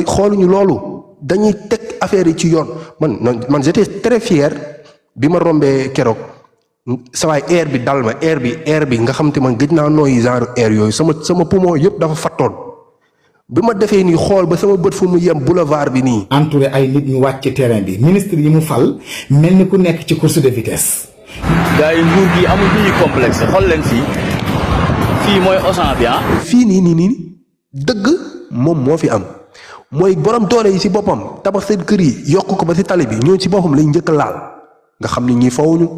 xooluñu loolu dañuy teg affaire yi ci yoon man j'étais très fier bi ma rombee keroog sawaay air bi dal ma air bi nga xam te man gëj naa nooyi genre air yooyu sama poumon yëpp dafa fattoon bi ma defee nii xool ba sama bët fu mu yem boulevard bi nii. entouré ay nit ñu wàcc ci terrain bi ministre yi mu fal mel ni ku nekk ci course de vitesse. gars yi nguur gi amul lu ñuy complexe xool leen fii mooy Auchan bi fii nii dëgg moom moo fi am mooy borom doole yi ci boppam tabax seen kër yi yokk ko ba ci tali bi ñoo ci boppam lañ njëkk laal nga xam ni ñii fawuñu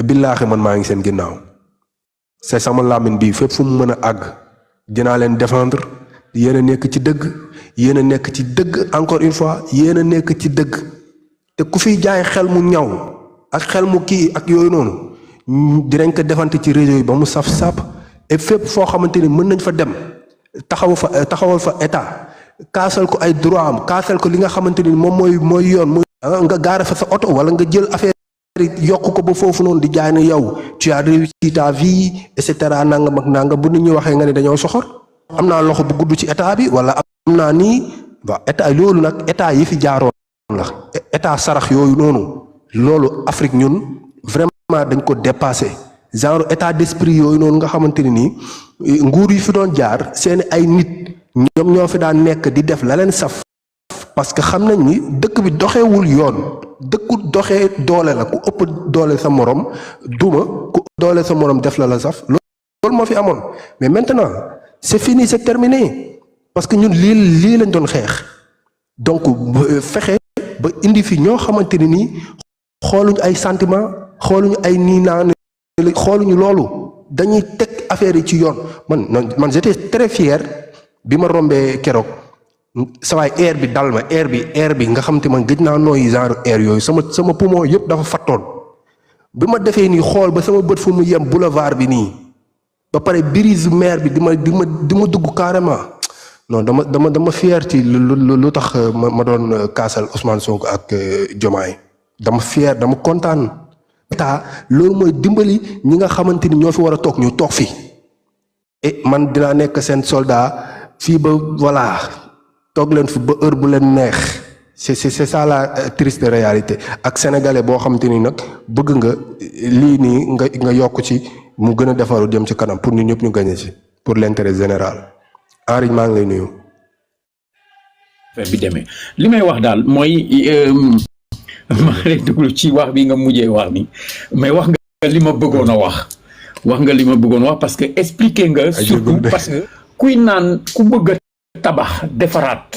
billaahi man maa ngi seen ginnaaw c'est sama làmmiñ bi fépp fu mu mën a àgg dinaa leen défendre yéen a nekk ci dëgg yéen a nekk ci dëgg encore une fois yéen a nekk ci dëgg te ku fiy jaay xel mu ñaw ak xel mu kii ak yooyu noonu dinañ ko defante ci réseau yi ba mu saf sàpp et fépp foo xamante ni mën nañ fa dem taxawal fa état kaasal ko ay droit am kaasal ko li nga xamante ni moom mooy yoon mooy nga gaare fa sa oto wala nga jël affaire yokk ko ba foofu noonu di jaay ne yow tu as réussi ta vie et cetera nangam ak nangam bu nit ñi waxee nga ne dañoo soxor am naa loxo bu gudd ci état bi wala am naa nii waaw état loolu nag état yi fi jaaroon la état sarax yooyu noonu loolu Afrique ñun vraiment dañ ko dépassé genre état d'esprit yooyu noonu nga xamante ni nii nguur yi fi doon jaar seeni ay nit ñoom ñoo fi daan nekk di def la leen saf parce que xam nañ ni dëkk bi doxewul yoon dëkku doxee doole la ku ëpp doole sa morom duma ku doole sa morom def la saf loolu moo fi amoon mais maintenant c'est fini c'est terminé parce que ñun lii lañ doon xeex donc fexe ba indi fi ñoo xamante ni nii xooluñu ay sentiment xooluñu ay nii naan xooluñu loolu dañuy teg affaire yi ci yoon man j'étais très fier bi ma rombee keroog sawaay air bi dal ma air bi nga xam te man gëj naa nooyi genre air yooyu sama poumon yëpp dafa fattoon bi ma defee nii xool ba sama bët fu mu yem boulevard bi nii ba pare brise mer bi di ma dugg carrément non dama fier ci lu tax ma doon kaasal Ousmane Sonko ak Diomaye dama fier dama kontaan état loolu mooy dimbali ñi nga xamante ni ñoo fi war a toog ñu toog fi et man dinaa nekk seen soldat fii ba voilà toog leen fi ba heure bu leen neex c'est ça la triste réalité ak sénégalais boo xamante ni nag bëgg nga lii nii nga yokk ci mu gën a defaru dem ci kanam pour ñu ñëpp ñu gagné ci pour l'intérêt général Henri maa ngi lay nuyu. bi demee li may wax daal mooy maa lay déglu ci wax bi nga mujjee wax ni mais wax nga li ma bëggoon a wax nga li ma bëggoon wax parce que expliquer nga surtout parce que kuy naan ku bëgg a tabax defaraat